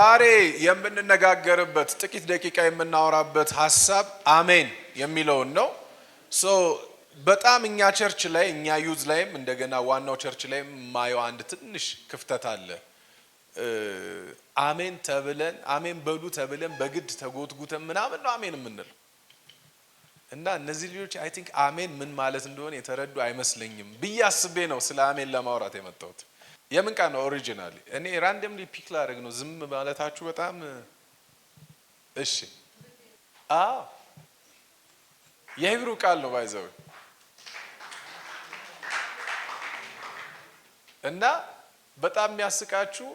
ዛሬ የምንነጋገርበት፣ ጥቂት ደቂቃ የምናወራበት ሀሳብ አሜን የሚለውን ነው። So በጣም እኛ church ላይ፣ እኛ youth ላይም፣ እንደገና ዋናው church ላይም የማየው አንድ ትንሽ ክፍተት አለ። አሜን ተብለን፣ አሜን በሉ ተብለን፣ በግድ ተጎትጉተን ምናምን ነው አሜን የምንለው። እና እነዚህ ልጆች I think አሜን ምን ማለት እንደሆነ የተረዱ አይመስለኝም ብዬ አስቤ ነው ስለ አሜን ለማውራት የመጣሁት። የምን ቃል ነው originally? እኔ randomly pick ላደርግ ነው። ዝም ማለታችሁ በጣም እሺ። አዎ፣ የ Hebrew ቃል ነው by the way። እና በጣም የሚያስቃችሁ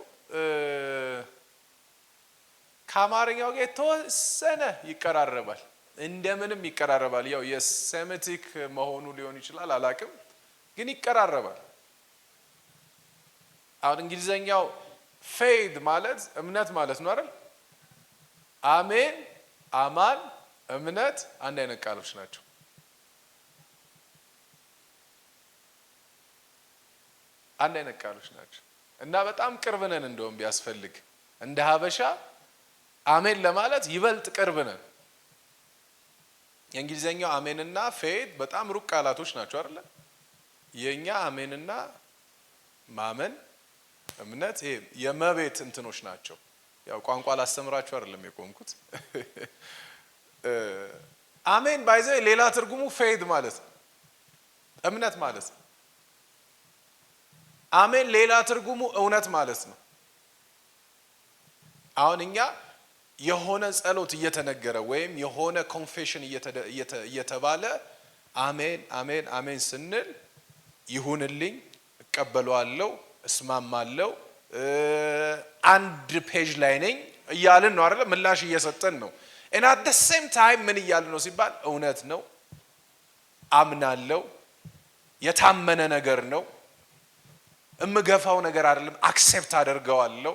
ከአማርኛው ጋር የተወሰነ ይቀራረባል፣ እንደምንም ይቀራረባል። ያው የሴሜቲክ መሆኑ ሊሆን ይችላል፣ አላቅም፣ ግን ይቀራረባል። አሁን እንግሊዘኛው faith ማለት እምነት ማለት ነው አይደል? አሜን፣ አማን፣ እምነት አንድ አይነት ቃሎች ናቸው። አንድ አይነት ቃሎች ናቸው እና በጣም ቅርብ ነን። እንደውም ቢያስፈልግ እንደ ሀበሻ አሜን ለማለት ይበልጥ ቅርብ ነን። የእንግሊዘኛው አሜንና faith በጣም ሩቅ ቃላቶች ናቸው አይደለ? የእኛ አሜንና ማመን፣ እምነት ይሄ የመቤት እንትኖች ናቸው። ያው ቋንቋ ላስተምራችሁ አይደለም የቆምኩት። አሜን by the way ሌላ ትርጉሙ faith ማለት ነው፣ እምነት ማለት ነው። አሜን ሌላ ትርጉሙ እውነት ማለት ነው። አሁን እኛ የሆነ ጸሎት እየተነገረ ወይም የሆነ confession እየተባለ አሜን፣ አሜን፣ አሜን ስንል ይሁንልኝ፣ እቀበለዋለሁ፣ እስማማለሁ፣ አንድ page ላይ ነኝ እያልን ነው አይደለ? ምላሽ እየሰጠን ነው። And at the same time ምን እያልን ነው ሲባል እውነት ነው፣ አምናለው፣ የታመነ ነገር ነው፣ እምገፋው ነገር አይደለም፣ accept አደርገዋለሁ፣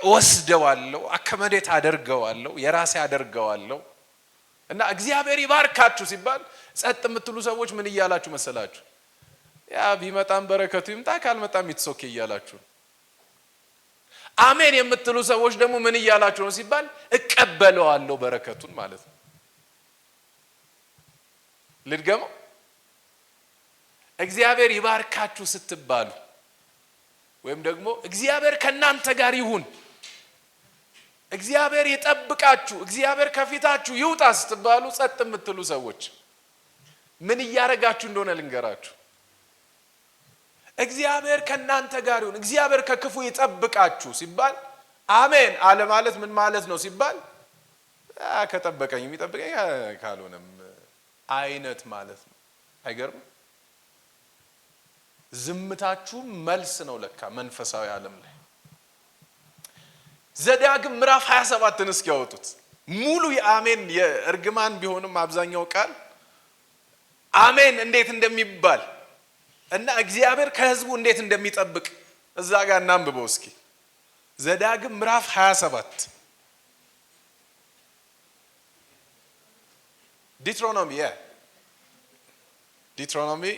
እወስደዋለሁ፣ accommodate አደርገዋለሁ፣ የራሴ አደርገዋለሁ። እና እግዚአብሔር ይባርካችሁ ሲባል ጸጥ የምትሉ ሰዎች ምን እያላችሁ መሰላችሁ? ያ ቢመጣም በረከቱ ይምጣ፣ ካልመጣም it's okay እያላችሁ። አሜን የምትሉ ሰዎች ደግሞ ምን እያላችሁ ነው ሲባል እቀበለዋለሁ በረከቱን ማለት ነው። ልድገመው። እግዚአብሔር ይባርካችሁ ስትባሉ ወይም ደግሞ እግዚአብሔር ከእናንተ ጋር ይሁን፣ እግዚአብሔር ይጠብቃችሁ፣ እግዚአብሔር ከፊታችሁ ይውጣ ስትባሉ ጸጥ የምትሉ ሰዎች ምን እያደረጋችሁ እንደሆነ ልንገራችሁ። እግዚአብሔር ከእናንተ ጋር ይሁን፣ እግዚአብሔር ከክፉ ይጠብቃችሁ ሲባል አሜን አለ ማለት ምን ማለት ነው ሲባል ከጠበቀኝ የሚጠብቀኝ፣ ካልሆነም አይነት ማለት ነው። አይገርም? ዝምታችሁ መልስ ነው ለካ መንፈሳዊ ዓለም ላይ። ዘዳግም ምዕራፍ 27ን እስኪ ያወጡት። ሙሉ የአሜን፣ የእርግማን ቢሆንም አብዛኛው ቃል አሜን እንዴት እንደሚባል እና እግዚአብሔር ከህዝቡ እንዴት እንደሚጠብቅ እዛ ጋር እናንብበው እስኪ። ዘዳግም ምዕራፍ 27፣ Deuteronomy, yeah, Deuteronomy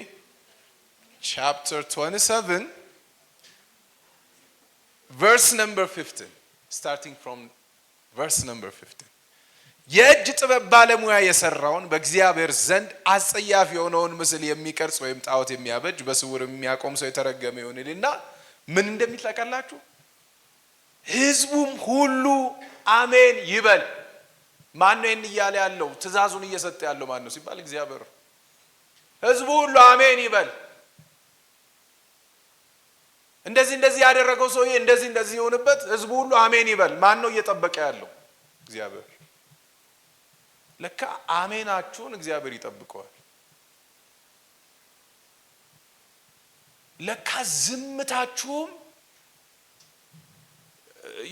chapter 27, verse number 15, starting from verse number 15። የእጅ ጥበብ ባለሙያ የሰራውን በእግዚአብሔር ዘንድ አጸያፊ የሆነውን ምስል የሚቀርጽ ወይም ጣዖት የሚያበጅ፣ በስውር የሚያቆም ሰው የተረገመ ይሁን ይልና ምን እንደሚል ታውቃላችሁ? ህዝቡም ሁሉ አሜን ይበል። ማን ነው ይህን እያለ ያለው? ትእዛዙን እየሰጠ ያለው ማን ነው ሲባል እግዚአብሔር። ህዝቡ ሁሉ አሜን ይበል። እንደዚህ እንደዚህ ያደረገው ሰውዬ እንደዚህ እንደዚህ የሆንበት፣ ህዝቡ ሁሉ አሜን ይበል። ማን ነው እየጠበቀ ያለው? እግዚአብሔር። ለካ አሜናችሁን እግዚአብሔር ይጠብቀዋል። ለካ ዝምታችሁም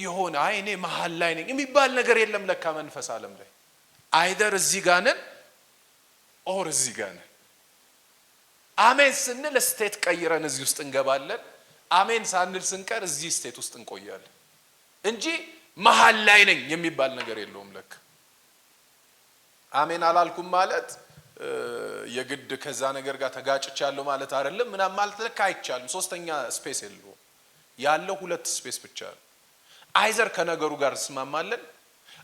የሆነ አይ እኔ መሀል ላይ ነኝ የሚባል ነገር የለም። ለካ መንፈስ ዓለም ላይ either እዚህ ጋር ነን or እዚህ ጋር ነን። አሜን ስንል state ቀይረን እዚህ ውስጥ እንገባለን። አሜን ሳንል ስንቀር እዚህ state ውስጥ እንቆያለን እንጂ መሀል ላይ ነኝ የሚባል ነገር የለውም። ለካ አሜን አላልኩም ማለት የግድ ከዛ ነገር ጋር ተጋጭቻለሁ ማለት አይደለም ምናምን ማለት ለካ አይቻልም። ሶስተኛ space የለውም። ያለው ሁለት space ብቻ ነው። Either ከነገሩ ጋር እንስማማለን፣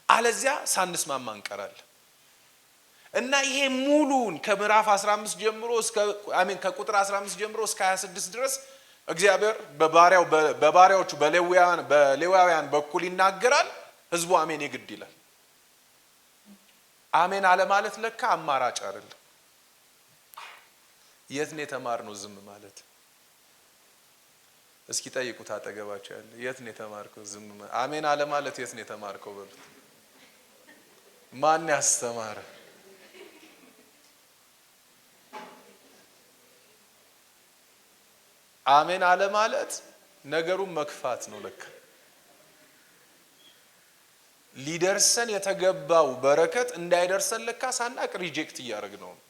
አለዚያ ሳንስማማ እንቀራለን። እና ይሄ ሙሉን ከምዕራፍ 15 ጀምሮ እስከ አሜን ከቁጥር 15 ጀምሮ እስከ 26 ድረስ እግዚአብሔር በባሪያዎቹ በሌዋውያን በኩል ይናገራል። ህዝቡ አሜን የግድ ይላል። አሜን አለ ማለት ለካ አማራጭ አይደለም። የት ነው የተማርነው ዝም ማለት? እስኪ ጠይቁት አጠገባቸው ያለ፣ የት ነው የተማርከው ዝም አሜን አለ ማለት የት ነው የተማርከው በሉት። ማን ያስተማረ? አሜን አለ ማለት ነገሩን መክፋት ነው። ለካ ሊደርሰን የተገባው በረከት እንዳይደርሰን ለካ ሳናቅ reject እያደረግነው ነው።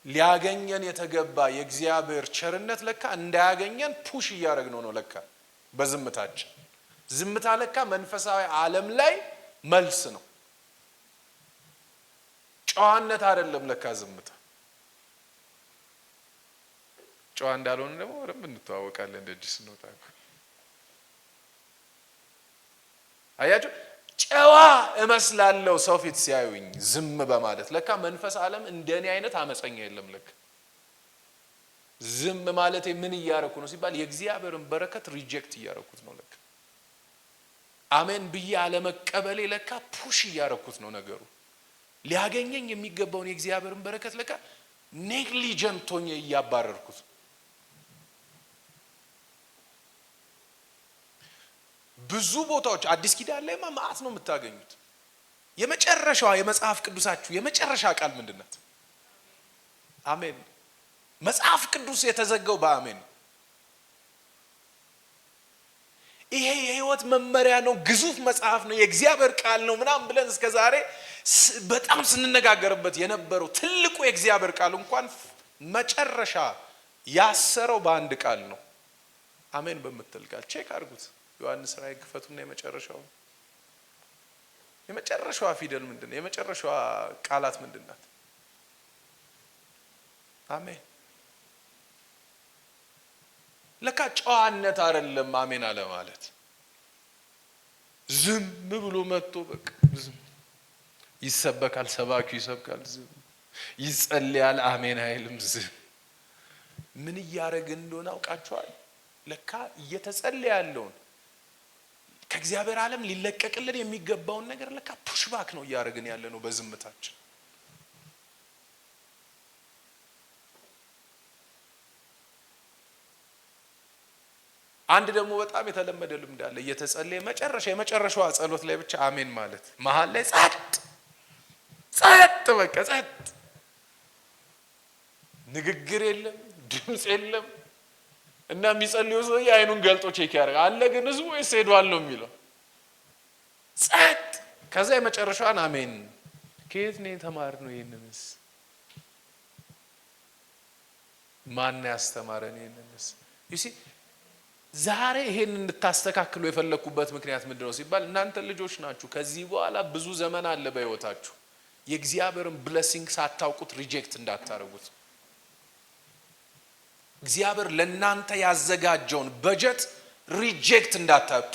ሊያገኘን የተገባ የእግዚአብሔር ቸርነት ለካ እንዳያገኘን push እያደረግነው ነው ለካ በዝምታችን። ዝምታ ለካ መንፈሳዊ ዓለም ላይ መልስ ነው። ጨዋነት አይደለም ለካ ዝምታ። ጨዋ እንዳልሆነ ደግሞ በደንብ እንተዋወቃለን ደጅ ስንወጣ። አያችሁ፣ ጨዋ እመስላለሁ ሰው ፊት ሲያዩኝ ዝም በማለት። ለካ መንፈስ ዓለም እንደኔ አይነት አመፀኛ የለም። ለካ ዝም ማለቴ ምን እያረኩ ነው ሲባል የእግዚአብሔርን በረከት reject እያረኩት ነው። ለካ አሜን ብዬ አለመቀበሌ ለካ push እያረኩት ነው ነገሩ። ሊያገኘኝ የሚገባውን የእግዚአብሔርን በረከት ለካ negligent ሆኜ እያባረርኩት። ብዙ ቦታዎች አዲስ ኪዳን ላይማ መዓት ነው የምታገኙት። የመጨረሻዋ የመጽሐፍ ቅዱሳችሁ የመጨረሻ ቃል ምንድን ናት? አሜን። መጽሐፍ ቅዱስ የተዘጋው በአሜን። ይሄ የህይወት መመሪያ ነው፣ ግዙፍ መጽሐፍ ነው፣ የእግዚአብሔር ቃል ነው ምናምን ብለን እስከ ዛሬ በጣም ስንነጋገርበት የነበረው ትልቁ የእግዚአብሔር ቃል እንኳን መጨረሻ ያሰረው በአንድ ቃል ነው፣ አሜን በምትል ቃል። Check አድርጉት። ዮሐንስ ራእይ ክፈቱና የመጨረሻዋ ፊደል ምንድን ነው? የመጨረሻዋ ቃላት ምንድን ናት? አሜን። ለካ ጨዋነት አይደለም አሜን አለ ማለት። ዝም ብሎ መጥቶ በቃ ዝም ይሰበካል፣ ሰባኪው ይሰብካል፣ ዝም ይጸልያል፣ አሜን አይልም፣ ዝም። ምን እያደረግን እንደሆነ አውቃችኋል? ለካ እየተጸለየ ያለውን ከእግዚአብሔር ዓለም ሊለቀቅልን የሚገባውን ነገር ለካ push back ነው እያደረግን ያለ ነው በዝምታችን። አንድ ደግሞ በጣም የተለመደ ልምድ አለ። እየተጸለየ መጨረሻ የመጨረሻዋ ጸሎት ላይ ብቻ አሜን ማለት፣ መሀል ላይ ጸጥ ጸጥ በቃ ጸጥ፣ ንግግር የለም፣ ድምጽ የለም። እና የሚጸልየው ሰውዬ አይኑን ገልጦ check ያደርጋል። አለ ግን ህዝቡ ወይስ ሄዷል ነው የሚለው። ጸጥ። ከዛ የመጨረሻዋን አሜን። ከየት ነው የተማርነው ይሄንንስ? ማን ያስተማረን ይሄንንስ? You see፣ ዛሬ ይሄን እንድታስተካክሉ የፈለኩበት ምክንያት ምንድነው ሲባል እናንተ ልጆች ናችሁ። ከዚህ በኋላ ብዙ ዘመን አለ በህይወታችሁ። የእግዚአብሔርን blessing ሳታውቁት reject እንዳታረጉት። እግዚአብሔር ለናንተ ያዘጋጀውን በጀት reject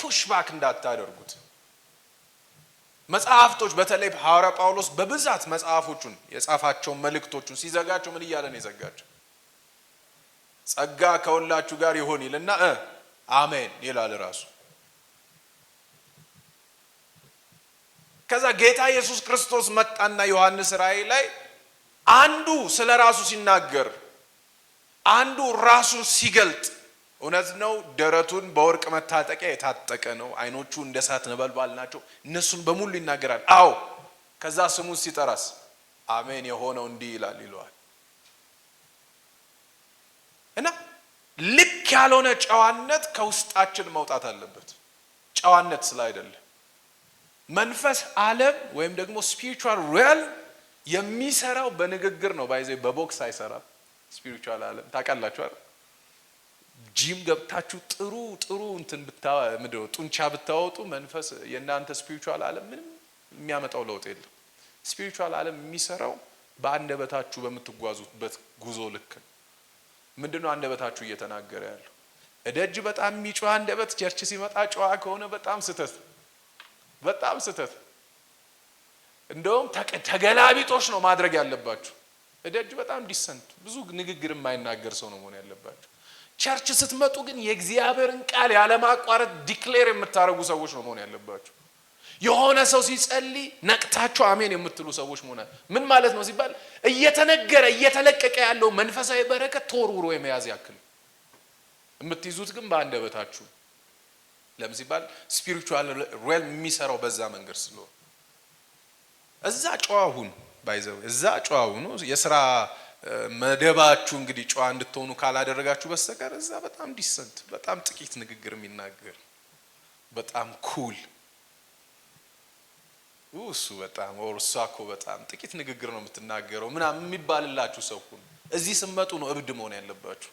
push back እንዳታደርጉት። መጽሐፍቶች በተለይ ሐዋርያ ጳውሎስ በብዛት መጽሐፎቹን የጻፋቸውን መልእክቶቹን ሲዘጋቸው ምን እያለ ነው የዘጋቸው? ጸጋ ከሁላችሁ ጋር ይሁን ይልና አሜን ይላል ራሱ። ከዛ ጌታ ኢየሱስ ክርስቶስ መጣና ዮሐንስ ራእይ ላይ አንዱ ስለ ራሱ ሲናገር፣ አንዱ ራሱን ሲገልጥ፣ እውነት ነው፣ ደረቱን በወርቅ መታጠቂያ የታጠቀ ነው፣ አይኖቹ እንደ እሳት ነበልባል ናቸው፣ እነሱን በሙሉ ይናገራል። አዎ፣ ከዛ ስሙን ሲጠራስ አሜን የሆነው እንዲህ ይላል ይለዋል። እና ልክ ያልሆነ ጨዋነት ከውስጣችን መውጣት አለበት። ጨዋነት ስላይደለ መንፈስ ዓለም ወይም ደግሞ spiritual realm የሚሰራው በንግግር ነው። By the way፣ በቦክስ አይሰራም። Spiritual ዓለም ታውቃላችሁ አይደል? ጂም ገብታችሁ ጥሩ ጥሩ እንትን ብታ ምንድነው ጡንቻ ብታወጡ መንፈስ የእናንተ spiritual ዓለም ምንም የሚያመጣው ለውጥ የለም። Spiritual ዓለም የሚሰራው በአንደበታችሁ በምትጓዙበት ጉዞ ልክ ነው። ምንድነው አንደበታችሁ እየተናገረ ያለው? እደጅ በጣም የሚጮህ አንደበት church ሲመጣ ጨዋ ከሆነ በጣም ስህተት፣ በጣም ስህተት። እንደውም ተገላቢጦሽ ነው ማድረግ ያለባችሁ። እደጅ በጣም decent፣ ብዙ ንግግር የማይናገር ሰው ነው መሆን ያለባችሁ። Church ስትመጡ ግን የእግዚአብሔርን ቃል ያለማቋረጥ declare የምታደርጉ ሰዎች ነው መሆን ያለባችሁ። የሆነ ሰው ሲጸልይ ነቅታችሁ አሜን የምትሉ ሰዎች መሆን፣ ምን ማለት ነው ሲባል እየተነገረ እየተለቀቀ ያለው መንፈሳዊ በረከት ተወርውሮ የመያዝ ያክል፣ የምትይዙት ግን በአንደበታችሁ። ለምን ሲባል spiritual realm የሚሰራው በዛ መንገድ ስለሆነ እዛ ጨዋ ሁኑ። By the way፣ እዛ ጨዋ ሁኑ። የስራ መደባችሁ እንግዲህ ጨዋ እንድትሆኑ ካላደረጋችሁ በስተቀር እዛ በጣም decent፣ በጣም ጥቂት ንግግር የሚናገር፣ በጣም cool፣ እሱ በጣም or እሷ እኮ በጣም ጥቂት ንግግር ነው የምትናገረው ምናምን የሚባልላችሁ ሰው ሁኑ። እዚህ ስትመጡ ነው እብድ መሆን ያለባችሁ።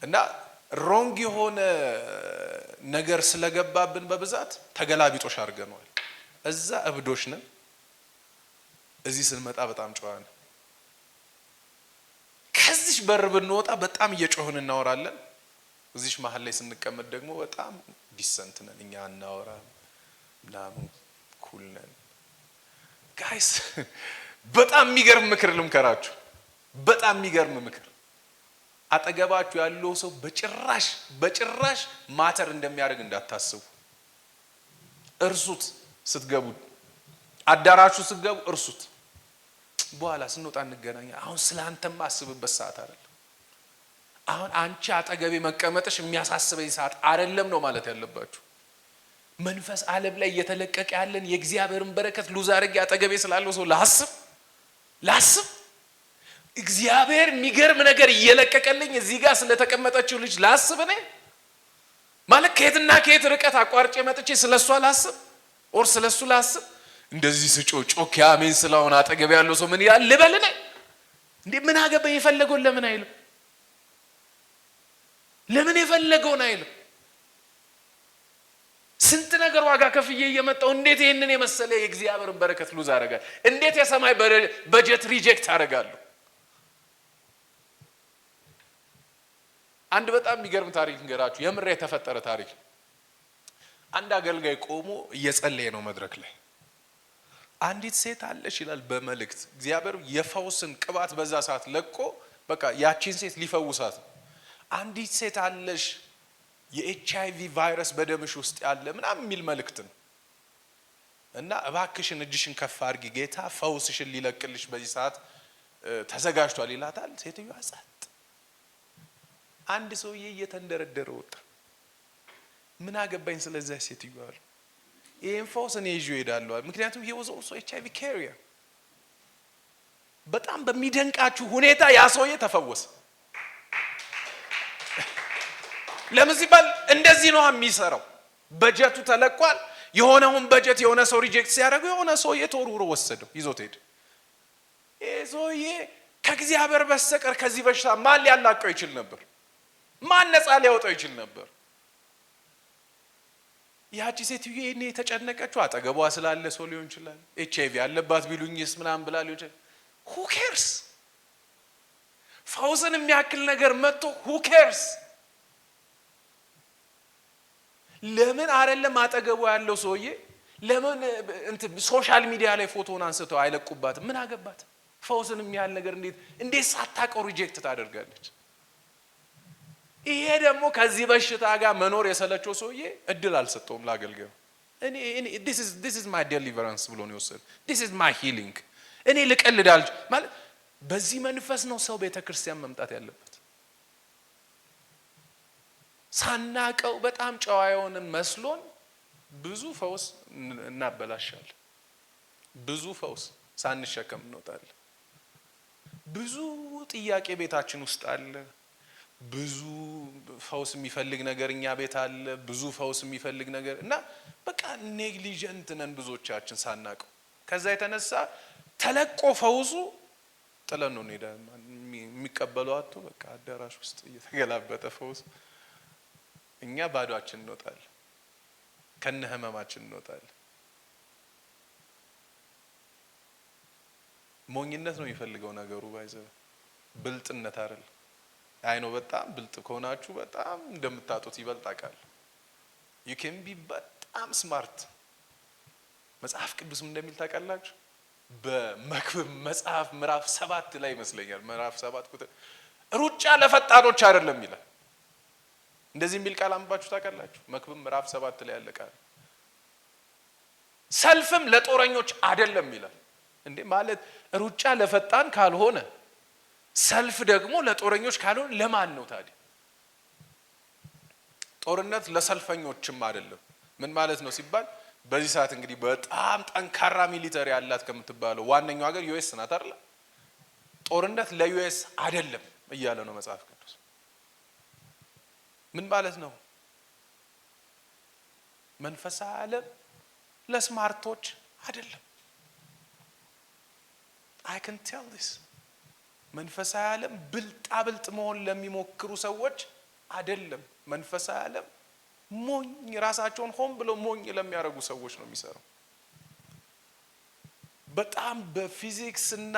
እና wrong የሆነ ነገር ስለገባብን በብዛት ተገላቢጦሽ አድርገነዋል። እዛ እብዶች ነን፣ እዚህ ስንመጣ በጣም ጨዋ ነን። ከዚህ በር ብንወጣ በጣም እየጮህን እናወራለን። እዚህ መሀል ላይ ስንቀመጥ ደግሞ በጣም decent ነን። እኛ አናወራም ምናምን፣ cool ነን። Guys፣ በጣም የሚገርም ምክር ልምከራችሁ። በጣም የሚገርም ምክር፣ አጠገባችሁ ያለው ሰው በጭራሽ በጭራሽ matter እንደሚያደርግ እንዳታስቡ። እርሱት። ስትገቡ፣ አዳራሹ ስትገቡ እርሱት። በኋላ ስንወጣ እንገናኛ። አሁን ስለ አንተ ማስብበት ሰዓት አይደለም። አሁን አንቺ አጠገቤ መቀመጥሽ የሚያሳስበኝ ሰዓት አይደለም ነው ማለት ያለባችሁ። መንፈስ ዓለም ላይ እየተለቀቀ ያለን የእግዚአብሔርን በረከት lose አድርጌ አጠገቤ ስላለው ሰው ላስብ ላስብ? እግዚአብሔር የሚገርም ነገር እየለቀቀልኝ እዚህ ጋር ስለተቀመጠችው ልጅ ላስብ? እኔ ማለት ከየትና ከየት ርቀት አቋርጬ መጥቼ ስለ እሷ ላስብ or ስለ እሱ ላስብ? እንደዚህ ስጮህ ጮኬ አሜን ስለሆነ አጠገቤ ያለው ሰው ምን ይላል ልበል? እኔ እንዴ ምን አገባኝ? የፈለገውን ለምን አይልም? ለምን የፈለገውን አይልም? ስንት ነገር ዋጋ ከፍዬ እየመጣው እንዴት ይህንን የመሰለ የእግዚአብሔርን በረከት lose አደርጋለሁ? እንዴት የሰማይ በጀት reject አደርጋለሁ? አንድ በጣም የሚገርም ታሪክ ልንገራችሁ። የምር የተፈጠረ ታሪክ። አንድ አገልጋይ ቆሞ እየጸለየ ነው መድረክ ላይ። አንዲት ሴት አለች ይላል በመልእክት። እግዚአብሔር የፈውስን ቅባት በዛ ሰዓት ለቆ በቃ ያቺን ሴት ሊፈውሳት ነው። አንዲት ሴት አለሽ፣ የኤችአይቪ ቫይረስ በደምሽ ውስጥ ያለ ምናምን የሚል መልእክት ነው። እና እባክሽን እጅሽን ከፍ አድርጊ፣ ጌታ ፈውስሽን ሊለቅልሽ በዚህ ሰዓት ተዘጋጅቷል ይላታል። ሴትዮዋ ጸጥ። አንድ ሰውዬ እየተንደረደረ ወጣ። ምን አገባኝ ስለዚያ ሴትዮ አለ። ይህን ፈውስ እኔ ይዤ እሄዳለሁ። ምክንያቱም he was also HIV carrier። በጣም በሚደንቃችሁ ሁኔታ ያ ሰውዬ ተፈወሰ። ለምን ሲባል እንደዚህ ነው የሚሰራው። በጀቱ ተለቋል። የሆነውን በጀት የሆነ ሰው reject ሲያደርገው የሆነ ሰውዬ ተወርውሮ ወሰደው፣ ይዞት ሄደ። ይህ ሰውዬ ከእግዚአብሔር በስተቀር ከዚህ በሽታ ማን ሊያላቀው ይችል ነበር? ማን ነፃ ሊያወጣው ይችል ነበር? ያቺ ሴትዮ ይሄኔ የተጨነቀችው አጠገቧ ስላለ ሰው ሊሆን ይችላል። ኤች አይቪ ያለባት ቢሉኝስ ምናምን ብላ ሊሆን ይችላል። Who cares? ፈውስን የሚያክል ነገር መጥቶ who cares? ለምን አይደለም አጠገቡ ያለው ሰውዬ፣ ለምን እንትን social media ላይ ፎቶውን አንስተው አይለቁባትም? ምን አገባት? ፈውስን የሚያህል ነገር እንዴት ሳታውቀው reject ታደርጋለች? ይሄ ደግሞ ከዚህ በሽታ ጋር መኖር የሰለቸው ሰውዬ እድል አልሰጠውም ለአገልጋዩ። እኔ this is my deliverance ብሎ ነው የወሰደው። This is my healing። እኔ ልቀልድ ማለት በዚህ መንፈስ ነው ሰው ቤተ ክርስቲያን መምጣት ያለበት። ሳናቀው በጣም ጨዋ የሆንን መስሎን ብዙ ፈውስ እናበላሻለን። ብዙ ፈውስ ሳንሸከም እንወጣለን። ብዙ ጥያቄ ቤታችን ውስጥ አለ። ብዙ ፈውስ የሚፈልግ ነገር እኛ ቤት አለ። ብዙ ፈውስ የሚፈልግ ነገር እና በቃ negligent ነን ብዙዎቻችን ሳናቀው። ከዛ የተነሳ ተለቆ ፈውሱ ጥለን ነው እንሄዳለን። የሚቀበለው አጥቶ በቃ አዳራሽ ውስጥ እየተገላበጠ ፈውስ፣ እኛ ባዷችን እንወጣለን፣ ከነ ህመማችን እንወጣለን። ሞኝነት ነው የሚፈልገው ነገሩ፣ by the way፣ ብልጥነት አይደለም። I know በጣም ብልጥ ከሆናችሁ በጣም እንደምታጡት ይበልጥ አውቃለሁ። You can be በጣም smart። መጽሐፍ ቅዱስም እንደሚል ታውቃላችሁ። በመክብብ መጽሐፍ ምዕራፍ 7 ላይ ይመስለኛል፣ ምዕራፍ 7 ቁጥር ሩጫ ለፈጣኖች አይደለም ይላል። እንደዚህ የሚል ቃል አንብባችሁ ታውቃላችሁ? መክብብ ምዕራፍ 7 ላይ ያለ ቃል። ሰልፍም ለጦረኞች አይደለም ይላል። እንዴ፣ ማለት ሩጫ ለፈጣን ካልሆነ፣ ሰልፍ ደግሞ ለጦረኞች ካልሆነ ለማን ነው ታዲያ? ጦርነት ለሰልፈኞችም አይደለም። ምን ማለት ነው ሲባል በዚህ ሰዓት እንግዲህ በጣም ጠንካራ military ያላት ከምትባለው ዋነኛው ሀገር US ናት አይደል? ጦርነት ለ US አይደለም እያለ ነው መጽሐፍ ቅዱስ። ምን ማለት ነው? መንፈሳዊ ዓለም ለ smart ኦች አይደለም። I can tell this፣ መንፈሳዊ ዓለም ብልጣ ብልጥ መሆን ለሚሞክሩ ሰዎች አይደለም። መንፈሳዊ ዓለም ሞኝ፣ ራሳቸውን ሆን ብለው ሞኝ ለሚያደርጉ ሰዎች ነው የሚሰራው። በጣም በፊዚክስ እና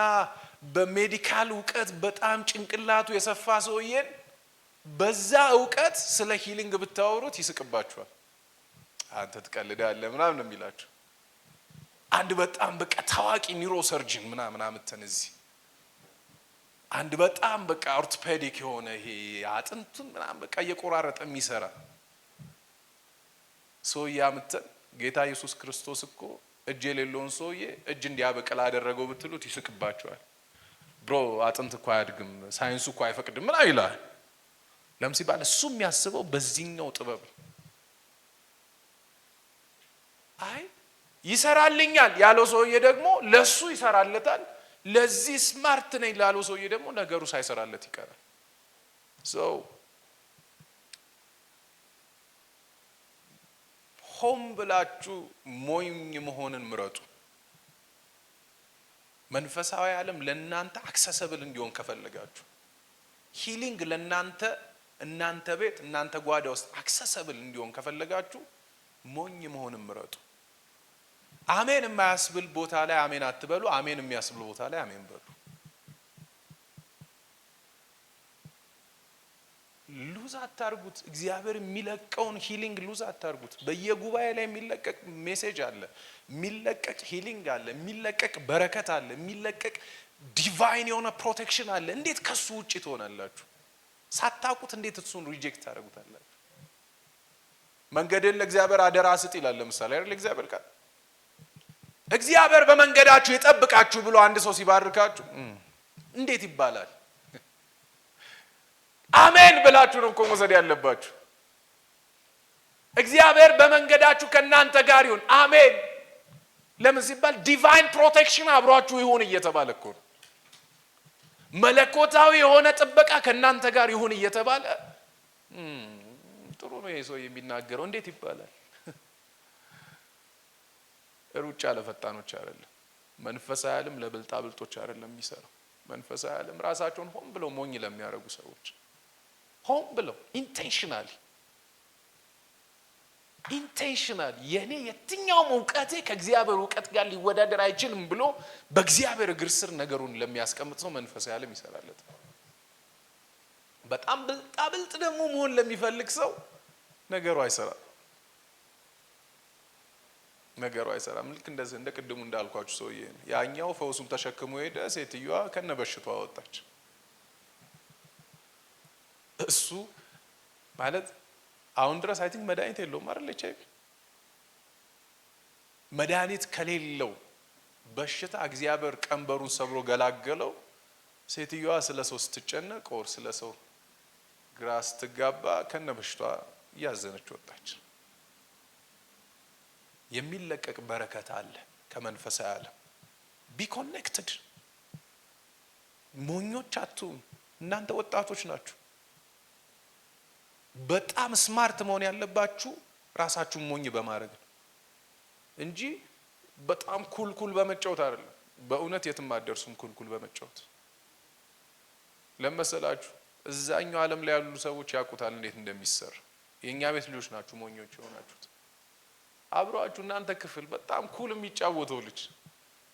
በ medical እውቀት በጣም ጭንቅላቱ የሰፋ ሰውዬን በዛ እውቀት ስለ healing ብታወሩት ይስቅባችኋል። አንተ ትቀልዳለህ ምናምን ነው የሚላችሁ። አንድ በጣም በቃ ታዋቂ neurosurgeon ምናምን አምጥተን እዚህ፣ አንድ በጣም በቃ ኦርቶፔዲክ የሆነ፣ ይሄ አጥንቱን ምናምን በቃ እየቆራረጠ የሚሰራ ሰውዬ አምጥተን ጌታ ኢየሱስ ክርስቶስ እኮ እጅ የሌለውን ሰውዬ እጅ እንዲያበቅል አደረገው ብትሉት ይስቅባችኋል። Bro፣ አጥንት እኮ አያድግም፣ ሳይንሱ እኮ አይፈቅድም ምናምን ይላል። ለምን ሲባል እሱ የሚያስበው በዚህኛው ጥበብ ነው። አይ ይሰራልኛል ያለው ሰውዬ ደግሞ ለሱ ይሰራለታል። ለዚህ smart ነኝ ላለው ሰውዬ ደግሞ ነገሩ ሳይሰራለት ይቀራል። So ሆን ብላችሁ ሞኝ መሆንን ምረጡ። መንፈሳዊ ዓለም ለእናንተ accessible እንዲሆን ከፈለጋችሁ፣ healing ለእናንተ እናንተ ቤት፣ እናንተ ጓዳ ውስጥ accessible እንዲሆን ከፈለጋችሁ ሞኝ መሆንን ምረጡ። አሜን የማያስብል ቦታ ላይ አሜን አትበሉ። አሜን የሚያስብል ቦታ ላይ አሜን በሉ። Lose አታርጉት። እግዚአብሔር የሚለቀውን healing lose አታርጉት። በየጉባኤ ላይ የሚለቀቅ message አለ፣ የሚለቀቅ healing አለ፣ የሚለቀቅ በረከት አለ፣ የሚለቀቅ divine የሆነ protection አለ። እንዴት ከሱ ውጭ ትሆናላችሁ? ሳታውቁት እንዴት እሱን reject ታደርጉታላችሁ? መንገድን ለእግዚአብሔር አደራ ስጥ ይላል። ለምሳሌ አይደል እግዚአብሔር ቃል? እግዚአብሔር በመንገዳችሁ ይጠብቃችሁ ብሎ አንድ ሰው ሲባርካችሁ እንዴት ይባላል? አሜን ብላችሁ ነው እኮ መውሰድ ያለባችሁ። እግዚአብሔር በመንገዳችሁ ከእናንተ ጋር ይሁን፣ አሜን። ለምን ሲባል divine protection አብሯችሁ ይሁን እየተባለ እኮ ነው። መለኮታዊ የሆነ ጥበቃ ከእናንተ ጋር ይሁን እየተባለ ጥሩ ነው ይሄ ሰው የሚናገረው እንዴት ይባላል? ሩጫ ለፈጣኖች አይደለም። መንፈሳዊ ዓለም ለብልጣብልጦች አይደለም የሚሰራው። መንፈሳዊ ዓለም ራሳቸውን ሆን ብለው ሞኝ ለሚያደርጉ ሰዎች፣ ሆን ብለው intentionally የኔ የትኛውም እውቀቴ ከእግዚአብሔር እውቀት ጋር ሊወዳደር አይችልም ብሎ በእግዚአብሔር እግር ስር ነገሩን ለሚያስቀምጥ ሰው መንፈሳዊ ዓለም ይሰራለት። በጣም ብልጣብልጥ ደግሞ መሆን ለሚፈልግ ሰው ነገሩ አይሰራም። ነገሩ አይሰራም። ልክ እንደዚህ እንደ ቅድሙ እንዳልኳችሁ ሰውዬ ነው። ያኛው ፈውሱን ተሸክሞ ሄደ፣ ሴትዮዋ ከነበሽቷ ወጣች። እሱ ማለት አሁን ድረስ I think መድኃኒት የለውም አይደል? ኤች አይ ቪ መድኃኒት ከሌለው በሽታ እግዚአብሔር ቀንበሩን ሰብሮ ገላገለው። ሴትዮዋ ስለ ሰው ስትጨነቅ or ስለ ሰው ግራ ስትጋባ ከነ በሽቷ እያዘነች ወጣች። የሚለቀቅ በረከት አለ ከመንፈሳዊ ዓለም። Be connected። ሞኞች አትሁኑ። እናንተ ወጣቶች ናችሁ። በጣም smart መሆን ያለባችሁ ራሳችሁን ሞኝ በማድረግ ነው እንጂ በጣም cool cool በመጫወት አይደለም። በእውነት የትም አትደርሱም cool cool በመጫወት። ለመሰላችሁ እዛኛው ዓለም ላይ ያሉ ሰዎች ያውቁታል እንዴት እንደሚሰራ። የእኛ ቤት ልጆች ናችሁ ሞኞች የሆናችሁት። አብሯችሁ እናንተ ክፍል በጣም cool የሚጫወተው ልጅ፣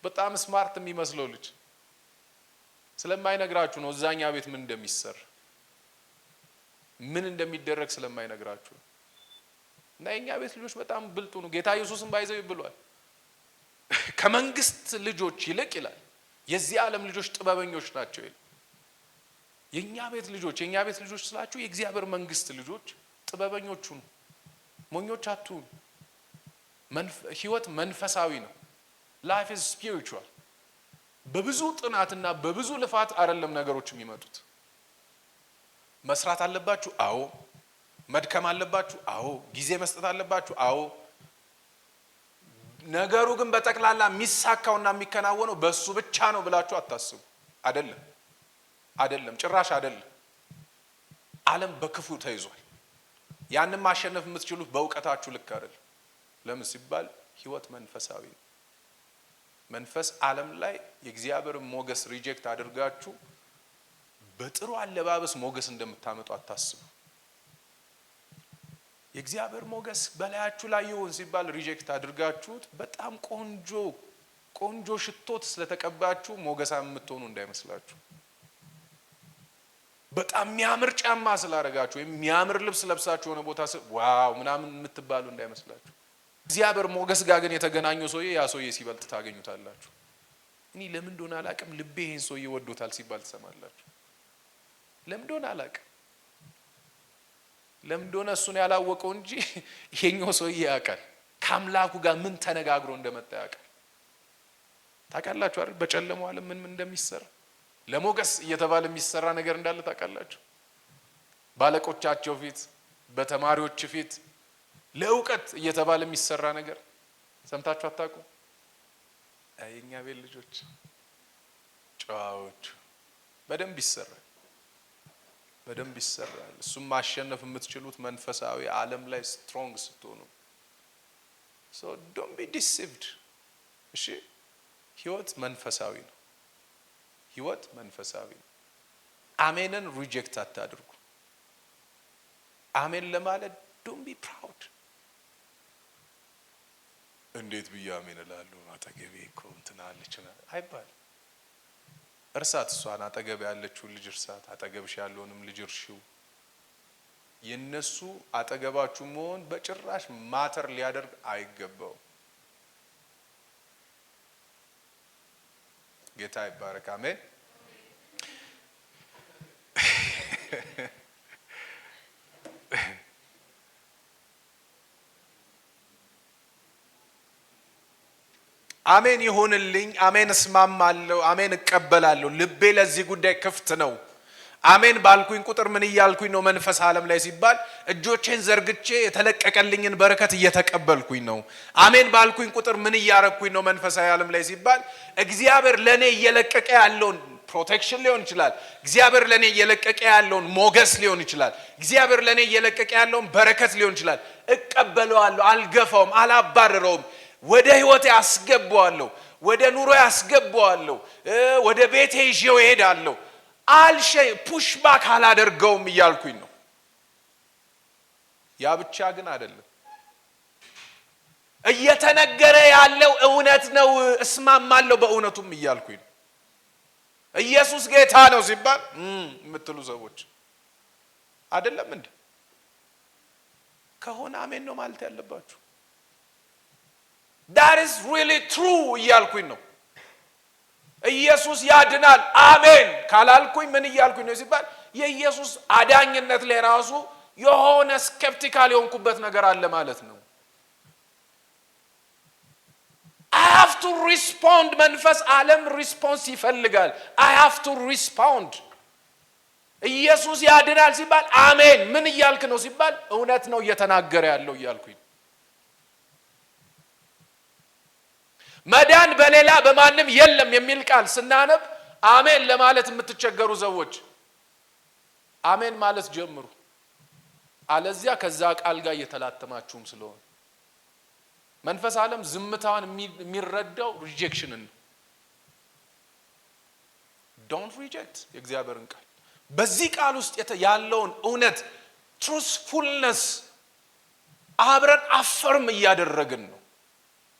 በጣም smart የሚመስለው ልጅ ስለማይነግራችሁ ነው እዛኛ ቤት ምን እንደሚሰራ። ምን እንደሚደረግ ስለማይነግራችሁ። እና የኛ ቤት ልጆች በጣም ብልጡ ነው። ጌታ ኢየሱስም by the way ብሏል፣ ከመንግስት ልጆች ይልቅ ይላል የዚህ ዓለም ልጆች ጥበበኞች ናቸው ይላል። የኛ ቤት ልጆች ስላችሁ የእግዚአብሔር መንግስት ልጆች ጥበበኞች ሁኑ፣ ሞኞች አትሁኑ። ህይወት መንፈሳዊ ነው። Life is spiritual። በብዙ ጥናትና በብዙ ልፋት አይደለም ነገሮች የሚመጡት። መስራት አለባችሁ? አዎ። መድከም አለባችሁ? አዎ። ጊዜ መስጠት አለባችሁ? አዎ። ነገሩ ግን በጠቅላላ የሚሳካውና የሚከናወነው በእሱ ብቻ ነው ብላችሁ አታስቡ። አይደለም፣ አይደለም፣ ጭራሽ አይደለም። ዓለም በክፉ ተይዟል። ያንን ማሸነፍ የምትችሉት በእውቀታችሁ ልክ አይደለም። ለምን ሲባል ህይወት መንፈሳዊ ነው። መንፈስ ዓለም ላይ የእግዚአብሔርን ሞገስ reject አድርጋችሁ በጥሩ አለባበስ ሞገስ እንደምታመጡ አታስቡ። የእግዚአብሔር ሞገስ በላያችሁ ላይ ይሁን ሲባል reject አድርጋችሁት በጣም ቆንጆ ቆንጆ ሽቶት ስለተቀባችሁ ሞገሳም የምትሆኑ እንዳይመስላችሁ። በጣም የሚያምር ጫማ ስላደረጋችሁ ወይም የሚያምር ልብስ ለብሳችሁ የሆነ ቦታ wow ምናምን የምትባሉ እንዳይመስላችሁ። እግዚአብሔር ሞገስ ጋር ግን የተገናኘው ሰውዬ ያ ሰውዬ ሲበልጥ ታገኙታላችሁ። እኔ ለምን እንደሆነ አላቅም፣ ልቤ ይሄን ሰውዬ ወዶታል ሲባል ትሰማላችሁ። ለምን እንደሆነ አላቅም። ለምን እንደሆነ እሱን ያላወቀው እንጂ ይሄኛው ሰውዬ ያውቃል። ከአምላኩ ጋር ምን ተነጋግሮ እንደመጣ ያውቃል። ታውቃላችሁ አይደል? በጨለማው ዓለም ምን ምን እንደሚሰራ፣ ለሞገስ እየተባለ የሚሰራ ነገር እንዳለ ታውቃላችሁ። ባለቆቻቸው ፊት፣ በተማሪዎች ፊት ለእውቀት እየተባለ የሚሰራ ነገር ሰምታችሁ አታውቁም? የእኛ ቤት ልጆች ጨዋዎቹ፣ በደንብ ይሰራል፣ በደንብ ይሰራል። እሱም ማሸነፍ የምትችሉት መንፈሳዊ ዓለም ላይ strong ስትሆኑ። So don't be deceived። እሺ፣ ህይወት መንፈሳዊ ነው። ህይወት መንፈሳዊ ነው። አሜንን reject አታድርጉ። አሜን ለማለት don't be proud። እንዴት ብዬ አሜን እላለሁ? አጠገቤ እኮ እንትና አለች አይባልም። እርሳት፣ እሷን አጠገብ ያለችውን ልጅ እርሳት፣ አጠገብሽ ያለውንም ልጅ እርሺው። የነሱ አጠገባችሁ መሆን በጭራሽ matter ሊያደርግ አይገባው። ጌታ ይባረክ። አሜን። አሜን ይሁንልኝ፣ አሜን እስማማለሁ፣ አሜን እቀበላለሁ፣ ልቤ ለዚህ ጉዳይ ክፍት ነው። አሜን ባልኩኝ ቁጥር ምን እያልኩኝ ነው? መንፈስ ዓለም ላይ ሲባል እጆቼን ዘርግቼ የተለቀቀልኝን በረከት እየተቀበልኩኝ ነው። አሜን ባልኩኝ ቁጥር ምን እያረግኩኝ ነው? መንፈሳዊ ዓለም ላይ ሲባል እግዚአብሔር ለእኔ እየለቀቀ ያለውን protection ሊሆን ይችላል። እግዚአብሔር ለእኔ እየለቀቀ ያለውን ሞገስ ሊሆን ይችላል። እግዚአብሔር ለእኔ እየለቀቀ ያለውን በረከት ሊሆን ይችላል። እቀበለዋለሁ፣ አልገፋውም፣ አላባርረውም። ወደ ህይወቴ አስገባዋለሁ፣ ወደ ኑሮ አስገባዋለሁ፣ ወደ ቤቴ ይዤው እሄዳለሁ። አልሸ push back አላደርገውም እያልኩኝ ነው። ያ ብቻ ግን አይደለም። እየተነገረ ያለው እውነት ነው፣ እስማማለሁ በእውነቱም እያልኩኝ ነው። ኢየሱስ ጌታ ነው ሲባል የምትሉ ሰዎች አይደለም እንዴ? ከሆነ አሜን ነው ማለት ያለባችሁ። That is really true እያልኩኝ ነው። ኢየሱስ ያድናል አሜን ካላልኩኝ ምን እያልኩኝ ነው ሲባል የኢየሱስ አዳኝነት ላይ ራሱ የሆነ skeptical የሆንኩበት ነገር አለ ማለት ነው። I have to respond። መንፈስ ዓለም response ይፈልጋል። I have to respond። ኢየሱስ ያድናል ሲባል አሜን። ምን እያልክ ነው ሲባል እውነት ነው እየተናገረ ያለው እያልኩኝ። መዳን በሌላ በማንም የለም የሚል ቃል ስናነብ አሜን ለማለት የምትቸገሩ ሰዎች አሜን ማለት ጀምሩ። አለዚያ ከዛ ቃል ጋር እየተላተማችሁም ስለሆነ መንፈስ ዓለም ዝምታዋን የሚረዳው rejection ን ነው። Don't reject የእግዚአብሔርን ቃል። በዚህ ቃል ውስጥ ያለውን እውነት truthfulness አብረን affirm እያደረግን ነው፣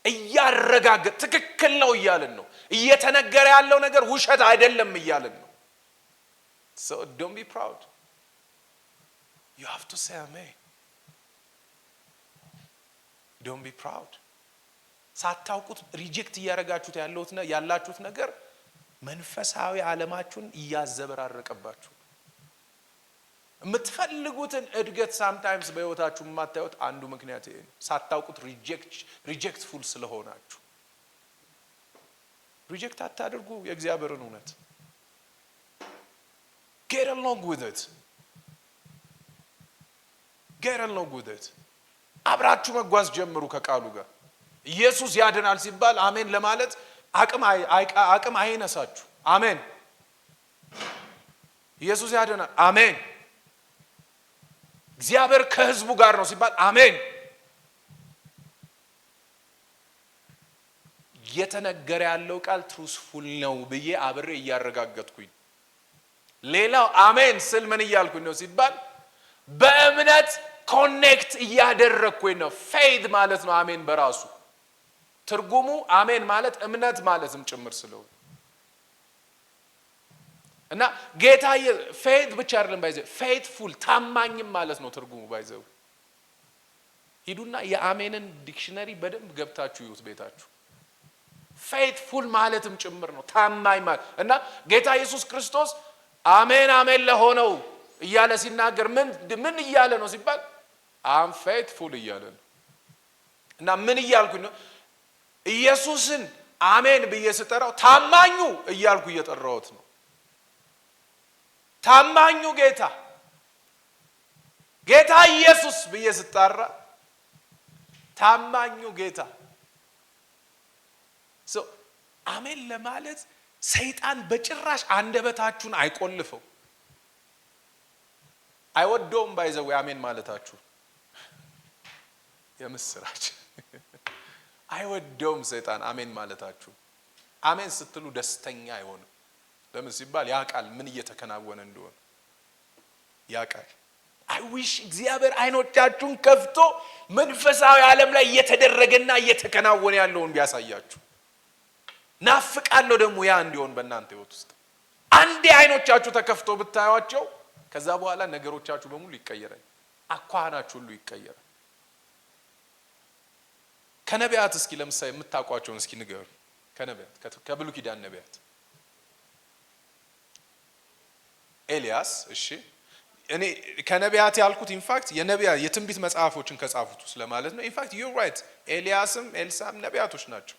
እያረጋገጥ ትክክል ነው እያልን ነው። እየተነገረ ያለው ነገር ውሸት አይደለም እያልን ነው። So don't be proud። You have to say አሜን። Don't be proud። ሳታውቁት reject እያደረጋችሁት ያላችሁት ነገር መንፈሳዊ ዓለማችሁን እያዘበራረቀባችሁ፣ የምትፈልጉትን እድገት sometimes በህይወታችሁ የማታዩት አንዱ ምክንያት ይሄ ነው። ሳታውቁት rejectful ስለሆናችሁ። Reject አታድርጉ የእግዚአብሔርን እውነት። Get along with it, get along with it። አብራችሁ መጓዝ ጀምሩ ከቃሉ ጋር። ኢየሱስ ያድናል ሲባል አሜን ለማለት አቅም አይነሳችሁ። አሜን፣ ኢየሱስ ያድናል፣ አሜን። እግዚአብሔር ከህዝቡ ጋር ነው ሲባል አሜን። እየተነገረ ያለው ቃል truthful ነው ብዬ አብሬ እያረጋገጥኩኝ፣ ሌላው አሜን ስል ምን እያልኩኝ ነው ሲባል በእምነት connect እያደረግኩኝ ነው። Faith ማለት ነው አሜን፣ በራሱ ትርጉሙ አሜን ማለት እምነት ማለትም ጭምር ስለሆነ። እና ጌታ faith ብቻ አይደለም፣ by the way፣ faithful ታማኝም ማለት ነው ትርጉሙ። By the way፣ ሂዱና የአሜንን dictionary በደንብ ገብታችሁ ይዩት ቤታችሁ። Faithful ማለትም ጭምር ነው፣ ታማኝ ማለት። እና ጌታ ኢየሱስ ክርስቶስ አሜን አሜን ለሆነው እያለ ሲናገር ምን ምን እያለ ነው ሲባል I'm faithful እያለ ነው። እና ምን እያልኩኝ ነው? ኢየሱስን አሜን ብዬ ስጠራው ታማኙ እያልኩ እየጠራሁት ነው። ታማኙ ጌታ፣ ጌታ ኢየሱስ ብዬ ስጣራ ታማኙ ጌታ። አሜን ለማለት ሰይጣን በጭራሽ አንደበታችሁን አይቆልፈው፣ አይወደውም። By the way፣ አሜን ማለታችሁ የምስራች፣ አይወደውም ሰይጣን አሜን ማለታችሁ። አሜን ስትሉ ደስተኛ አይሆንም። ለምን ሲባል ያውቃል ምን እየተከናወነ እንደሆነ ያውቃል። I wish እግዚአብሔር አይኖቻችሁን ከፍቶ መንፈሳዊ ዓለም ላይ እየተደረገና እየተከናወነ ያለውን ቢያሳያችሁ ናፍቃለሁ። ደግሞ ያ እንዲሆን በእናንተ ህይወት ውስጥ አንዴ አይኖቻችሁ ተከፍቶ ብታዩቸው ከዛ በኋላ ነገሮቻችሁ በሙሉ ይቀየራል። አኳኋናችሁ ሁሉ ይቀየራል። ከነቢያት እስኪ ለምሳሌ የምታውቋቸውን እስኪ ንገሩ። ከነቢያት፣ ከብሉይ ኪዳን ነቢያት ኤልያስ። እሺ፣ እኔ ከነቢያት ያልኩት in fact የነቢያት የትንቢት መጽሐፎችን ከጻፉት ውስጥ ለማለት ነው። In fact, you're right፣ ኤልያስም ኤልሳም ነቢያቶች ናቸው።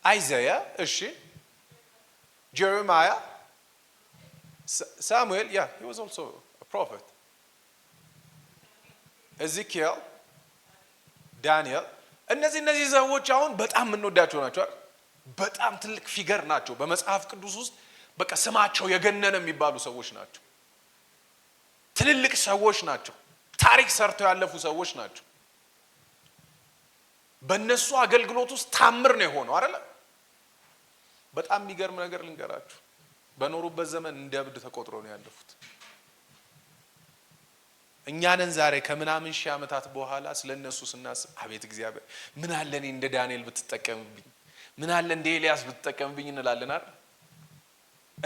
Isaiah፣ እሺ፣ Jeremiah፣ ሳሙኤል፣ yeah, he was also a prophet፣ Ezekiel፣ ዳንኤል። እነዚህ ሰዎች አሁን በጣም የምንወዳቸው ናቸው አይደል? በጣም ትልቅ figure ናቸው። በመጽሐፍ ቅዱስ ውስጥ በቃ ስማቸው የገነነ የሚባሉ ሰዎች ናቸው። ትልልቅ ሰዎች ናቸው። ታሪክ ሰርተው ያለፉ ሰዎች ናቸው። በእነሱ አገልግሎት ውስጥ ታምር ነው የሆነው አይደለ? በጣም የሚገርም ነገር ልንገራችሁ። በኖሩበት ዘመን እንደ እብድ ተቆጥሮ ነው ያለፉት። እኛንን ዛሬ ከምናምን ሺህ ዓመታት በኋላ ስለ እነሱ ስናስብ አቤት እግዚአብሔር፣ ምን አለ እኔ እንደ ዳንኤል ብትጠቀምብኝ፣ ምን አለ እንደ ኤልያስ ብትጠቀምብኝ እንላለን አይደል?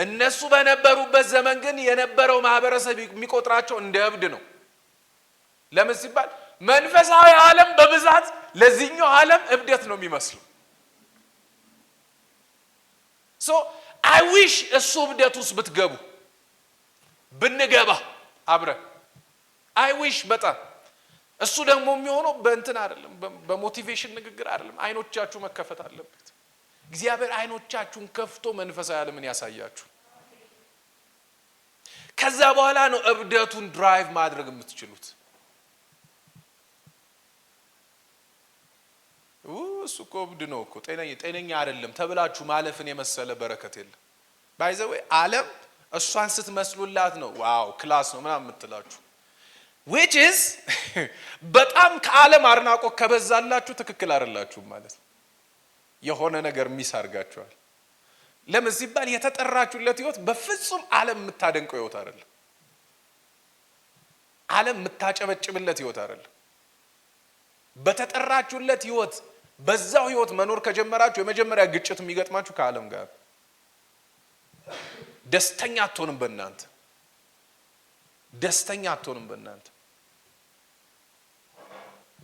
እነሱ በነበሩበት ዘመን ግን የነበረው ማህበረሰብ የሚቆጥራቸው እንደ እብድ ነው። ለምን ሲባል መንፈሳዊ ዓለም በብዛት ለዚህኛው ዓለም እብደት ነው የሚመስለው። So I wish እሱ እብደት ውስጥ ብትገቡ፣ ብንገባ አብረን። I wish በጣም። እሱ ደግሞ የሚሆነው በእንትን አይደለም፣ በ motivation ንግግር አይደለም። አይኖቻችሁ መከፈት አለበት። እግዚአብሔር አይኖቻችሁን ከፍቶ መንፈሳዊ ዓለምን ያሳያችሁ። ከዛ በኋላ ነው እብደቱን drive ማድረግ የምትችሉት። እሱ እኮ እብድ ነው እኮ፣ ጤነኛ አይደለም ተብላችሁ ማለፍን የመሰለ በረከት የለም። By the way፣ ዓለም እሷን ስትመስሉላት ነው wow class ነው ምናምን የምትላችሁ፣ which is በጣም ከዓለም አድናቆት ከበዛላችሁ ትክክል አይደላችሁም ማለት ነው። የሆነ ነገር miss አድርጋችኋል። ለምን ሲባል የተጠራችሁለት ህይወት በፍጹም ዓለም የምታደንቀው ህይወት አይደለም። ዓለም የምታጨበጭብለት ህይወት አይደለም። በተጠራችሁለት ህይወት፣ በዛው ህይወት መኖር ከጀመራችሁ የመጀመሪያ ግጭት የሚገጥማችሁ ከዓለም ጋር፣ ደስተኛ አትሆንም በእናንተ። ደስተኛ አትሆንም በእናንተ።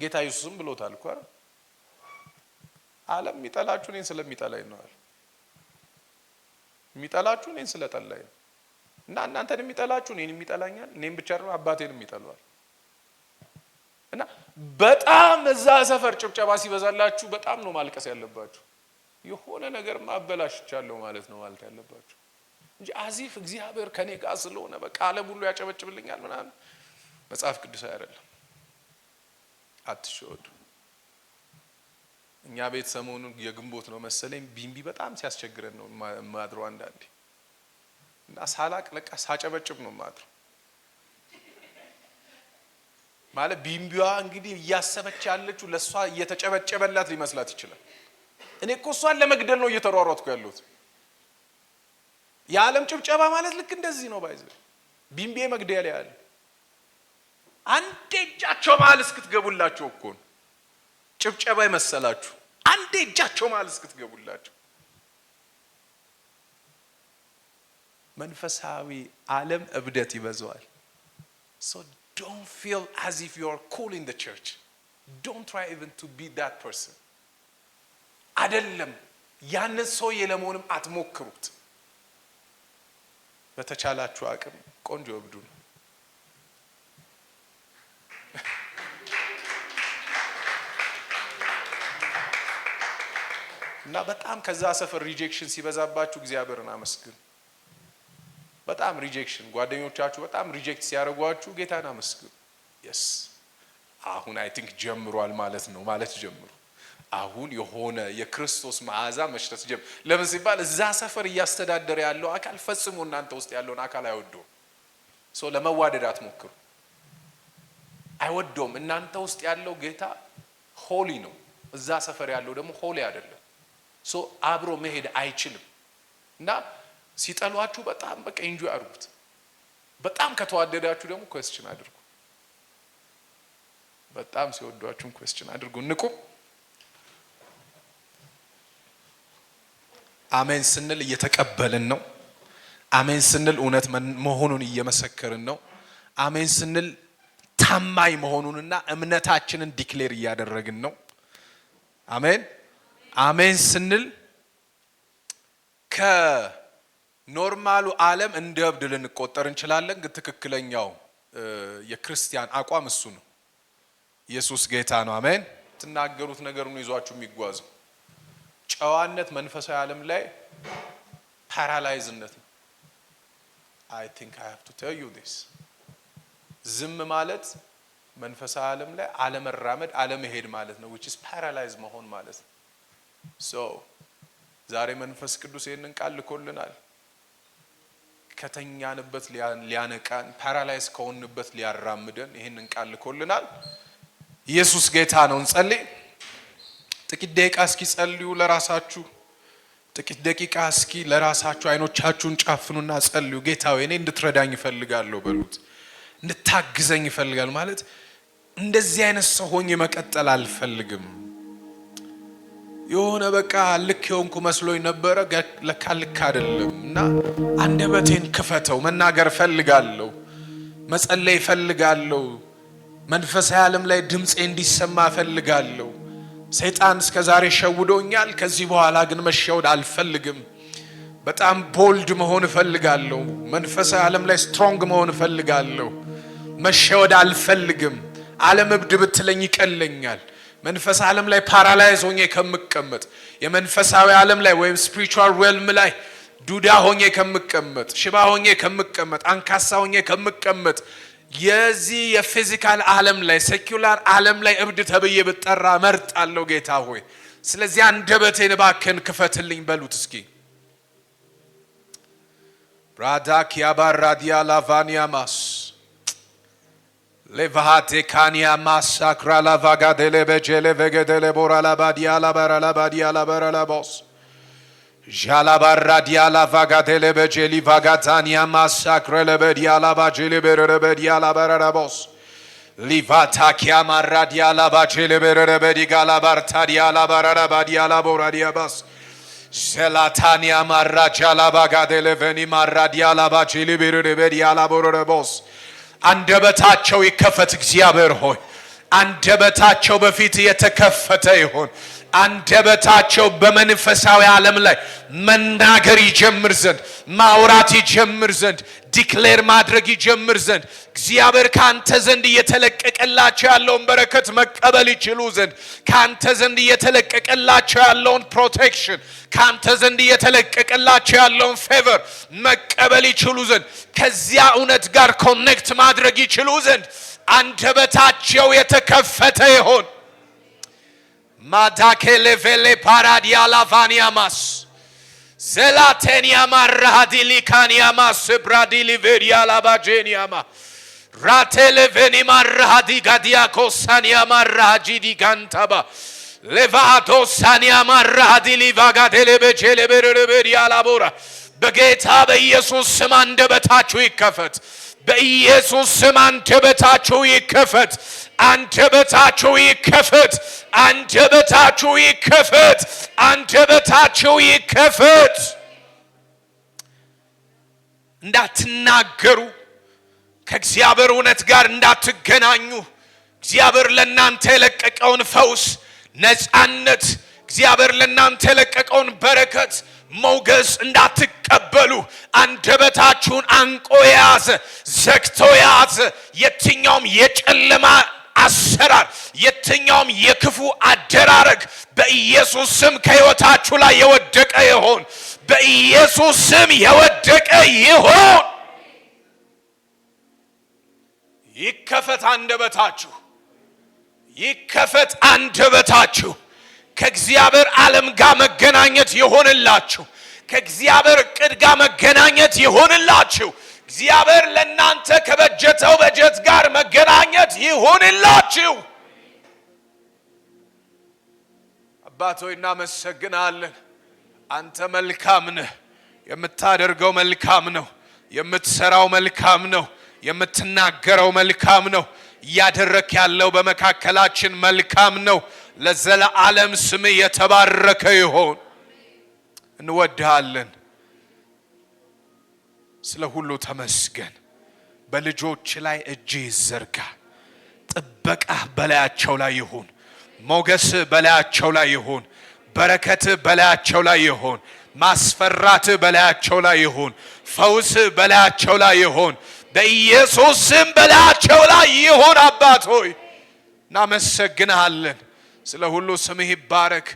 ጌታ ኢየሱስም ብሎታል እኮ አይደል? ዓለም የሚጠላችሁ እኔን ስለሚጠላኝ ነው አለ። የሚጠላችሁ እኔን ስለጠላኝ ነው። እና እናንተን የሚጠላችሁ እኔን የሚጠላኛል፣ እኔን ብቻ አይደለም አባቴንም ይጠላዋል። እና በጣም እዛ ሰፈር ጭብጨባ ሲበዛላችሁ በጣም ነው ማልቀስ ያለባችሁ። የሆነ ነገር ማበላሽቻለሁ ማለት ነው ማለት ያለባችሁ እንጂ as if እግዚአብሔር ከኔ ጋር ስለሆነ በቃ ዓለም ሁሉ ያጨበጭብልኛል ምናምን መጽሐፍ ቅዱስ አይደለም። አትሸወዱ። እኛ ቤት ሰሞኑን የግንቦት ነው መሰለኝ ቢምቢ በጣም ሲያስቸግረን ነው ማድረው አንዳንዴ፣ እና ሳላቅ ለቃ ሳጨበጭብ ነው ማድረው። ማለት ቢምቢዋ እንግዲህ እያሰበች ያለችው ለእሷ እየተጨበጨበላት ሊመስላት ይችላል። እኔ እኮ እሷን ለመግደል ነው እየተሯሯጥኩ ያለሁት። የዓለም ጭብጨባ ማለት ልክ እንደዚህ ነው። By the way ቢምቢ መግደያ ላይ ያለ አንዴ እጃቸው መሀል እስክትገቡላቸው እኮ ነው ጭብጨባ የመሰላችሁ። አንዴ እጃቸው መሀል እስክትገቡላቸው። መንፈሳዊ ዓለም እብደት ይበዛዋል። So don't feel as if you are cool in the church. Don't try even to be that person. አይደለም፣ ያንን ሰውዬ ለመሆንም አትሞክሩት። በተቻላችሁ አቅም ቆንጆ እብዱ ነው። እና በጣም ከዛ ሰፈር rejection ሲበዛባችሁ እግዚአብሔርን አመስግኑ። በጣም rejection፣ ጓደኞቻችሁ በጣም reject ሲያደርጓችሁ ጌታን አመስግኑ። Yes፣ አሁን I think ጀምሯል ማለት ነው ማለት ጀምሩ። አሁን የሆነ የክርስቶስ መዓዛ መሽተት ጀምር። ለምን ሲባል እዛ ሰፈር እያስተዳደረ ያለው አካል ፈጽሞ እናንተ ውስጥ ያለውን አካል አይወደውም። So ለመዋደድ አትሞክሩ። አይወደውም። እናንተ ውስጥ ያለው ጌታ holy ነው። እዛ ሰፈር ያለው ደግሞ holy አይደለም። So አብሮ መሄድ አይችልም። እና ሲጠሏችሁ በጣም በቃ enjoy አድርጉት። በጣም ከተዋደዳችሁ ደግሞ question አድርጉ። በጣም ሲወዷችሁም question አድርጉ። ንቁ። አሜን ስንል እየተቀበልን ነው። አሜን ስንል እውነት መሆኑን እየመሰከርን ነው። አሜን ስንል ታማኝ መሆኑንና እምነታችንን declare እያደረግን ነው። አሜን አሜን ስንል ከ normal ኡ ዓለም እንደ እብድ ልንቆጠር እንችላለን፣ ግን ትክክለኛው የክርስቲያን አቋም እሱ ነው። ኢየሱስ ጌታ ነው። አሜን። ትናገሩት ነገር ነው ይዟችሁ የሚጓዘው። ጨዋነት መንፈሳዊ ዓለም ላይ paralyze ነት ነው። I think I have to tell you this። ዝም ማለት መንፈሳዊ ዓለም ላይ አለመራመድ፣ አለመሄድ ማለት ነው፣ which is paralyze መሆን ማለት ነው። So ዛሬ መንፈስ ቅዱስ ይህንን ቃል ልኮልናል። ከተኛንበት ሊያነቃን፣ paralyze ከሆንበት ሊያራምደን ይህንን ቃል ልኮልናል። ኢየሱስ ጌታ ነው። እንጸልይ። ጥቂት ደቂቃ እስኪ ጸልዩ ለራሳችሁ። ጥቂት ደቂቃ እስኪ ለራሳችሁ አይኖቻችሁን ጨፍኑና ጸልዩ። ጌታ ሆይ፣ እኔ እንድትረዳኝ እፈልጋለሁ በሉት። እንድታግዘኝ እፈልጋለሁ። ማለት እንደዚህ አይነት ሰው ሆኜ መቀጠል አልፈልግም። የሆነ በቃ ልክ የሆንኩ መስሎኝ ነበረ፣ ለካ ልክ አይደለም። እና አንደበቴን ክፈተው፣ መናገር እፈልጋለሁ፣ መጸለይ እፈልጋለሁ። መንፈሳዊ ዓለም ላይ ድምፄ እንዲሰማ እፈልጋለሁ። ሰይጣን እስከ ዛሬ ሸውዶኛል። ከዚህ በኋላ ግን መሸወድ አልፈልግም። በጣም bold መሆን እፈልጋለሁ። መንፈሳዊ ዓለም ላይ strong መሆን እፈልጋለሁ። መሸወድ አልፈልግም። ዓለም እብድ ብትለኝ ይቀለኛል። መንፈሳዊ ዓለም ላይ paralyze ሆኜ ከምቀመጥ፣ የመንፈሳዊ ዓለም ላይ ወይም spiritual realm ላይ ዱዳ ሆኜ ከምቀመጥ፣ ሽባ ሆኜ ከምቀመጥ፣ አንካሳ ሆኜ ከምቀመጥ፣ የዚህ የ physical ዓለም ላይ፣ secular ዓለም ላይ እብድ ተብዬ ብጠራ እመርጣለሁ። ጌታ ሆይ፣ ስለዚህ አንደበቴን እባክህን ክፈትልኝ በሉት እስኪ። ራዳክ ያባራዲያ ላቫኒያማስ ሌቫሃቴ ካኒያ ማሳክራ ላቫጋዴሌ በጀሌ ቬገዴሌ ቦራ ላባዲያ ላባራ ላባዲያ ላባራ ላቦስ ዣላባራዲያ ላቫጋዴሌ በጀሊ ቫጋታኒያ ማሳክረ ለበዲያ ላባጀሌ በረበዲያ ላባራራቦስ ሊቫታኪያ ማራዲያ ላባጀሌ በረበዲጋ ላባርታዲያ ላባራራባዲያ ላቦራዲያ ባስ ዘላታኒያ ማራጃ ላባጋዴሌ ቨኒ ማራዲያ ላባጀሌ በረበዲያ ላቦረቦስ። አንደበታቸው ይከፈት። እግዚአብሔር ሆይ፣ አንደበታቸው በፊትህ የተከፈተ ይሁን። አንደበታቸው በመንፈሳዊ ዓለም ላይ መናገር ይጀምር ዘንድ፣ ማውራት ይጀምር ዘንድ፣ declare ማድረግ ይጀምር ዘንድ፣ እግዚአብሔር ከአንተ ዘንድ እየተለቀቀላቸው ያለውን በረከት መቀበል ይችሉ ዘንድ፣ ከአንተ ዘንድ እየተለቀቀላቸው ያለውን protection፣ ከአንተ ዘንድ እየተለቀቀላቸው ያለውን favor መቀበል ይችሉ ዘንድ፣ ከዚያ እውነት ጋር connect ማድረግ ይችሉ ዘንድ አንደበታቸው የተከፈተ ይሁን። ማዳኬሌቬሌ ፓራዲያላቫኒያማስ ዘላቴኒያማ ራሃዲሊካኒያማ ስብራዲሊቬሪያላባጄኒያማ ራቴሌቬኒማ ራሃዲጋዲያኮሳኒያማ ራሃጂዲጋንታባ ሌቫዶሳኒያማ ራሃዲሊቫጋዴሌቤቼሌቤሬቤሪያላቦራ። በጌታ በኢየሱስ ስም አንደበታችሁ ይከፈት። በኢየሱስ ስም አንደበታችሁ ይከፈት። አንደበታችሁ ይከፈት። አንደበታችሁ ይከፈት። አንደበታችሁ ይከፈት። እንዳትናገሩ፣ ከእግዚአብሔር እውነት ጋር እንዳትገናኙ፣ እግዚአብሔር ለእናንተ የለቀቀውን ፈውስ፣ ነፃነት፣ እግዚአብሔር ለእናንተ የለቀቀውን በረከት፣ ሞገስ እንዳትቀበሉ አንደበታችሁን አንቆ የያዘ፣ ዘግቶ የያዘ የትኛውም የጨለማ አሰራር፣ የትኛውም የክፉ አደራረግ በኢየሱስ ስም ከሕይወታችሁ ላይ የወደቀ ይሁን። በኢየሱስ ስም የወደቀ ይሁን። ይከፈት አንደበታችሁ፣ ይከፈት አንደበታችሁ። ከእግዚአብሔር ዓለም ጋር መገናኘት ይሁንላችሁ። ከእግዚአብሔር እቅድ ጋር መገናኘት ይሁንላችሁ። እግዚአብሔር ለእናንተ ከበጀተው በጀት ጋር መገናኘት ይሁንላችሁ። አባት ሆይ፣ እናመሰግናለን። አንተ መልካም ነህ። የምታደርገው መልካም ነው። የምትሰራው መልካም ነው። የምትናገረው መልካም ነው። እያደረክ ያለው በመካከላችን መልካም ነው። ለዘለዓለም ስምህ የተባረከ ይሁን። እንወድሃለን። ስለ ሁሉ ተመስገን። በልጆችህ ላይ እጅህ ይዘርጋ። ጥበቃህ በላያቸው ላይ ይሁን። ሞገስህ በላያቸው ላይ ይሁን። በረከትህ በላያቸው ላይ ይሁን። ማስፈራትህ በላያቸው ላይ ይሁን። ፈውስህ በላያቸው ላይ ይሁን። በኢየሱስ ስም በላያቸው ላይ ይሁን። አባት ሆይ፣ እናመሰግንሃለን። ስለ ሁሉ ስምህ ይባረክ።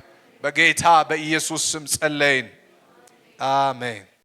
በጌታ በኢየሱስ ስም ጸለይን። አሜን።